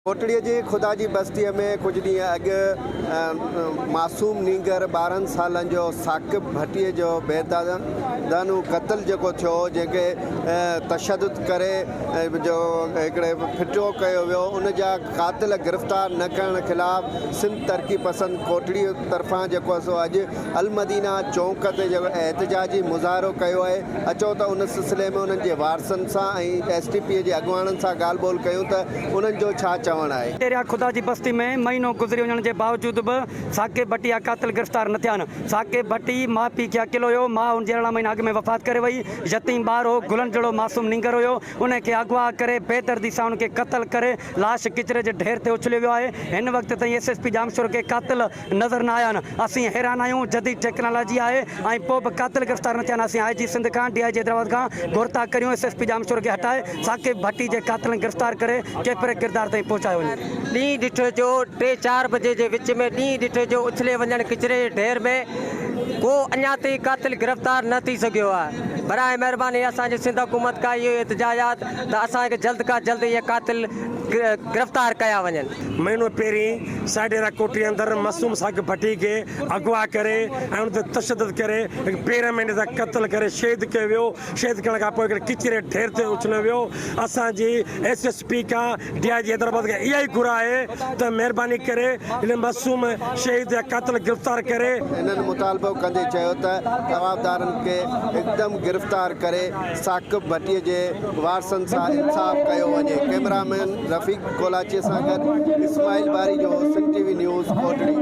ڪوٽڙيء جي خدا جي بستيء ۾ ڪجهه ڏينهن اڳ معصوم نينگر 12 سالن جو ثاقب ڀٽي جو بيدردانو قتل جيڪو ٿيو هو جنهن کي تشدد ڪري جو هڪڙي ڦٽو ڪيو ويو ان جا قاتل گرفتار نه ڪرڻ خلاف سنڌ ترقي پسند ڪوٽڙي طرفان جيڪو سو اڄ المدينه چونڪ تي جيڪو احتجاجي مظاهرو ڪيو آهي اچو ته ان سلسلي ۾ انهن جي وارثن سان ۽ ايس ٽي پي جي اڳواڻن سان ڳالهه ٻولهه ڪيون ته انهن جو ڇا چوڻ آهي. ايريا خدا جي بستي ۾ مهينو گذري وڃڻ جي باوجود به ثاقب ڀٽي جا قاتل گرفتار نه ٿيا آهن. ثاقب ڀٽي ماء پيء کي اڪيلو هيو، ماء هن جي 18 مهينا اڳ ۾ وفات ڪري وئي، يتيم ٻار هو، گلن جهڙو معصوم نينگر هيو، ان کي اغوا ڪري بيدردي سان ان کي قتل ڪري لاش ڪچري جي ڍير تي اڇليو ويو آهي، هن وقت تائين ايس ايس پي ڄامشورو کي قاتل نظر نه آيا آهن، اسين حيران آهيون، جديد ٽيڪنالاجي آهي ۽ پوء به قاتل گرفتار نه ٿيا آهن، اسين آء جي سنڌ کان ڊي I جي حيدرآباد کان گهر ٿا ڪريون ايس ايس پي ڄامشورو کي هٽائي ثاقب ڀٽي جي قاتلن گرفتار ڪري ڪيفر ڪردار تائين پهچايو وڃي. ڏينهن ڏٺي جو ٽي چار بجي جي وچ ۾ ڏينهن ڏٺي جو اڇلي وڃڻ ڪچري جي ڍير ۾ ڪو اڃا تائين قاتل گرفتار نه ٿي سگهيو آهي براء مهرباني اسان جي سنڌ حڪومت کان اهو احتجاج آهي ته اسان کي جلد کان جلد اهي قاتل گرفتار ڪيا وڃن. مهينو پهرين ساڍيرا ڪوٽڙي اندر معصوم ثاقب ڀٽي کي اغوا ڪري ۽ ان تي تشدد ڪري هڪ بي رحمي سان قتل ڪري شهيد ڪيو ويو شهيد ڪرڻ کان پوء هڪڙي ڪچري ڍير تي اڇليو ويو اسان جي ايس ايس پي کان ڊي I جي حيدرآباد کان اها ئي گهر آهي ته مهرباني ڪري ان معصوم شهيد جا قاتل گرفتار ڪري. هنن مطالبو ڪندي چيو ته جوابدارن کي هڪدم گرفتار ڪري ثاقب ڀٽي جي وارثن سان انصاف ڪيو وڃي. ڪئميرا مين رفيق ڪولاچي سان گڏ اسماعيل باريجو، سنڌ ٽي وي نيوز، ڪوٽڙي.